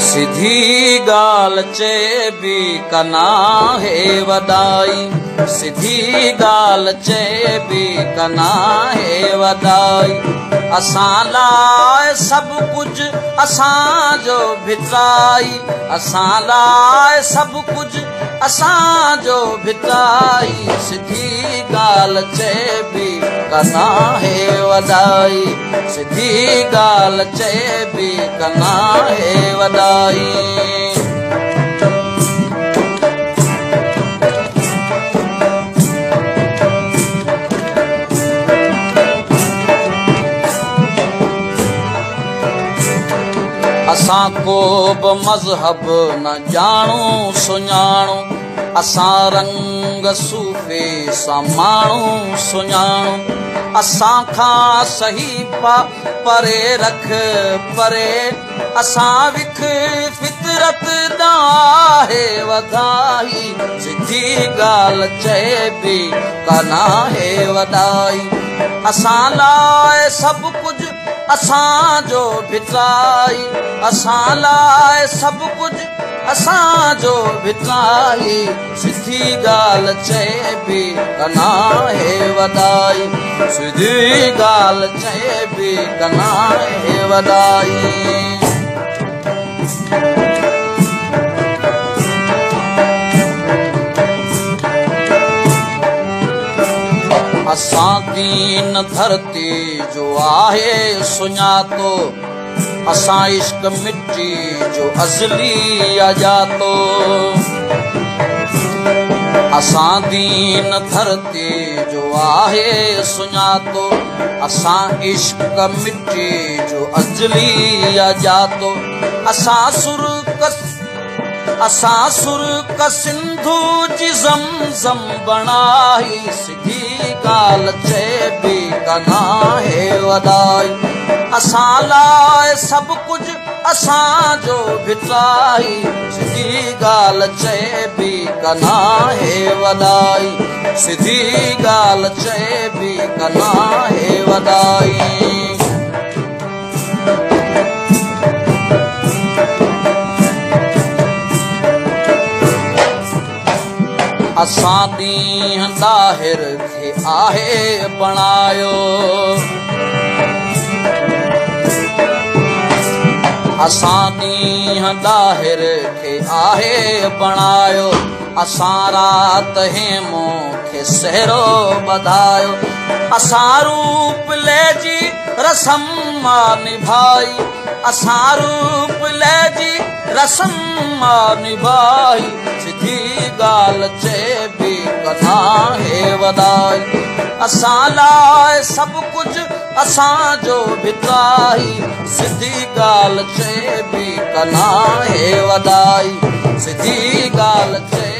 सिधी ॻाल्हि चइबी का नाहे वॾाई, सिधी ॻाल्हि चइबी का नाहे वॾाई। असां लाइ सभु कुझु असांजो भिटाई, असां लाइ सभु कुझु असांजो भिटाई। सिधी ॻाल्हि चइबी का नाहे वॾाई, सिधी ॻाल्हि चइबी का नाहे वॾाई। असां को बि मज़हब न ॼाणूं सुञाणूं, असां रंग सूफ़े सां माण्हू सुञाणूं। असां खां सही पा परे रख परे, असां विख फितरत ॾाहे वधाई। सिधी ॻाल्हि चइबी का नाहे वॾाई। असां लाइ सभु कुझु असांजो भिटाई, असां लाइ सभु कुझु असांजो भिटाई। सिधी ॻाल्हि चइबी का नाहे वॾाई, सिधी ॻाल्हि चइबी का नाहे वॾाई। असां दीन धरती जो आहे सुञातो, असां इश्क मिट्टी जो अज़ली अॼातो। असां दीन धरती जो आहे सुञातो, असां इश्क मिट्टी जो अज़ली अॼातो। असां सुर सिंधू जी ज़मज़म बणाई। सिधी ॻाल्हि चइबी का नाहे वॾाई। असां लाइ सभु कुझु असांजो भिटाई, सिधी ॻाल्हि चइबी का नाहे वॾाई, सिधी ॻाल्हि चइबी का नाहे वॾाई। असां ॾींहुं ॾाहिर खे आहे बणायो, असां ॾींहुं ॾाहिर खे आहे बणायो। असां राति हेमो खे सहरो ॿधायो। असां रूप ले जी रसम निभाई, असां रूप ले जी रसम निभाई। सिधी ॻाल्हि चइबी का नाहे वॾाई। असां लाइ सभु कुझु असांजो भिटाई, सिधी ॻाल्हि चइबी का नाहे वॾाई, सिधी ॻाल्हि चइबी।